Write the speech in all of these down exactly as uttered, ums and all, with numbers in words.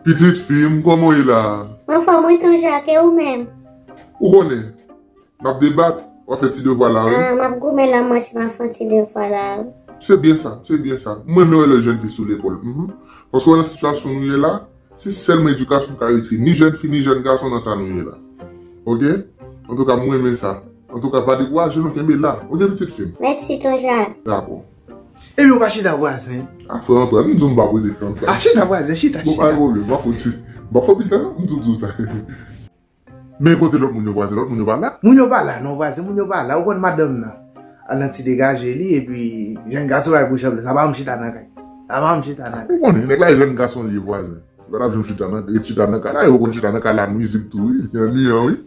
Pitit fi m, kòman w ye la? M anfòm wi, Ton Jak, e ou menm? Ou konnen, n ap debat, w ap fè ti devwa la, wi. Ah, m ap goumen la, mwen si m ap fè ti devwa la. Se byen sa, se byen sa. Mwen renmen wè lè jèn fi sou lepòl. Mhm. Paske w wè nan sitiyasyon nou ye la, se sèlman edikasyon k ka retire ni jèn fi, ni jèn gason nan sa nou ye la. Oke? Antouka, mwen renmen sa. Antouka, pa dekouraje non, kenbe la. Oke, pitit fi m? Mèsi, Ton Jak. Dakò. Epi ou pa chita vwazen? A, frè Antwàn, m di w m pa poze frè Antwàn. A, chita vwazen, chita, Bon, pa chita. Gen pwoblèm, m pa fouti. M pa fò pita non, m tou di w sa. Men kote lòt moun yo, vwazen, lòt moun yo pa la? Moun yo pa la, non, vwazen, moun yo pa la. Ou konn madanm nan al nan ti degaje li, epi jèn gason bay pou chanm li. Sa pa m chita nan kay. Sa pa m chita nan kay. Ou konnen, nèg la e jèn gason li ye, vwazen. Li pa t ap janm chita nan, ret chita nan kay la, yo konn chita nan kay la, mizik tou, wi. Annuyan, wi.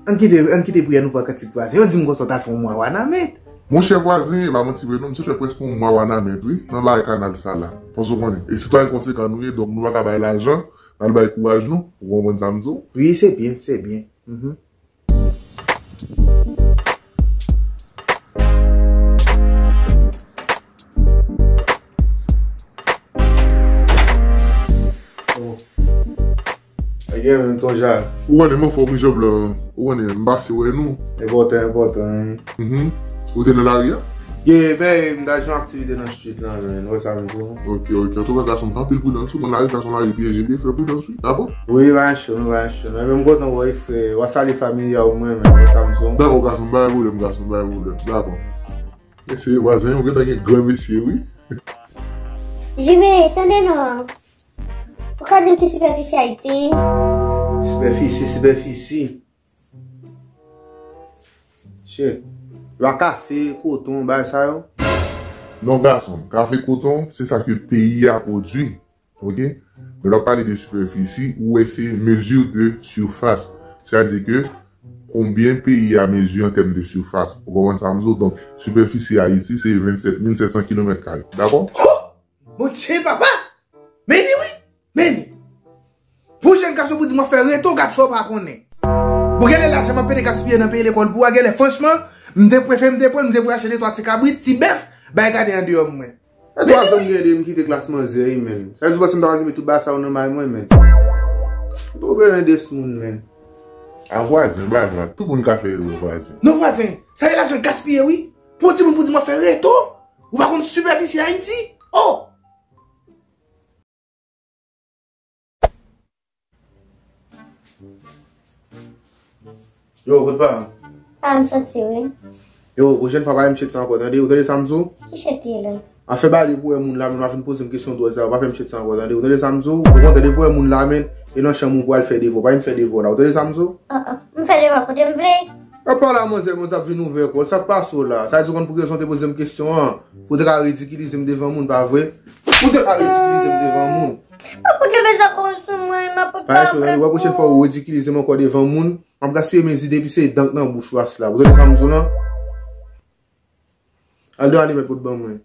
Ann kite, ann kite priyè nou pran kantik vwazen. Yo di m konsa w t al fè yon mwa Wanament. Monchè vwazen, e pa manti vre non, misye fè prèske yon mwa Wanament, wi, nan bagay kanal sa la. Paske w konnen, e sitwayen konsekan nou ye, donk nou pa ka bay lajan, n al bay kouraj nou, ou konprann sa m di w? Wi, se byen, se byen. Mhm. Oh. Ebyen, menm Ton Jak. Ou konnen m anfòm wi, Job la. Ou konnen, m pase wè nou. Enpòtan, enpòtan, wi. Mhm. Ou te nan lari a? Ye, ben, m t al jwenn aktivite nan street la, men. Ou wè sa m di w? Ok, ok. Antouka, gason, anpil pridans. Ou konn lari sa se yon lari pyeje, wi, fè pridans, wi. Dakò? Wi, pa cho, pa cho. Men m kontan wè w, frè. W a salye fanmi a w, mwen, men. Ou wè sa m di w? Dakò, gason, pa gen pwoblèm, gason, pa gen pwoblèm. Dakò. Mesye, vwazen, ou gentan gen gran mesye, wi. Jibe, tande non. Ou ka di m ki sipèfisi Ayiti? Sipèfisi, sipèfisi. Shit. Lwa kafe, koton, bagay sa yo. Non, gason, kafe, koton, se sa ke peyi a pwodui. Ok? Men lè w ap pale de sipèfisi, ou wè se mesure de surface. Sètadi ke konbyen peyi a mezi an tèm de surface. Ou konprann sa m di w? Donk, sipèfisi Ayiti se vennsèt mil sèt san kilomèt kare. Dakò? Bondye papa! Men li wi! Men li! Pou jèn gason pou di m ap fè reto, gad sa w pa konnen. Bon, genlè lajan m ap pede gaspiye nan peye lekòl pou a, genlè franchman, m te prefere m te pran, m te voye achte de twa ti kabrit, ti bèf, bay gade andeyò mwen. E twa zan m gen de m kite klas manzè wi, men. Sa vle di w panse m ta pral kenbe tout bagay sa yo nan may mwen, men. M twò renmen de moun, men. A vwazen, bagay la, tout moun ka fè erè vwazen. Non vwazen, sa e lajan gaspiye wi. Pou timoun pou di m ap fè reto, ou pa konn sipèfisi Ayiti? Oh! Yo, kote pa? Ah, m soti wi. Yo, pwochèn fwa pa fè m chet sa ankò, tande? Ou tande sa m di w? Ki chet li ye la? Afè bale pou wè moun la, men pa vin poze m kesyon dwòl sa yo, pa fè m chet sa ankò, tande? Ou tande sa m di w? Ou kontan depi w wè moun la, men, e nan chanm ou pou al fè devwa, pa vin fè devwa la. Ou tande sa m di w? Ah, ah. M fè devwa kote m vle. Ap pale a manzè, manzè ap vin ouvè kò l, sa k pase w la? Sa vle di w konn pou ki rezon w te poze m kesyon an, pou w te ka ridikilize m devan moun, pa vre? Pou w te ka ridikilize m devan moun. M ap fout leve sa kò sou mwen, m ap fout pa vle. Wè pwochèn fwa ou ridikilize m ankò devan moun, m ap gaspiye men zide epi se dank nan bouch ou asla. Ou tande sa m di w lan? Al de alimèt pou t ban mwen.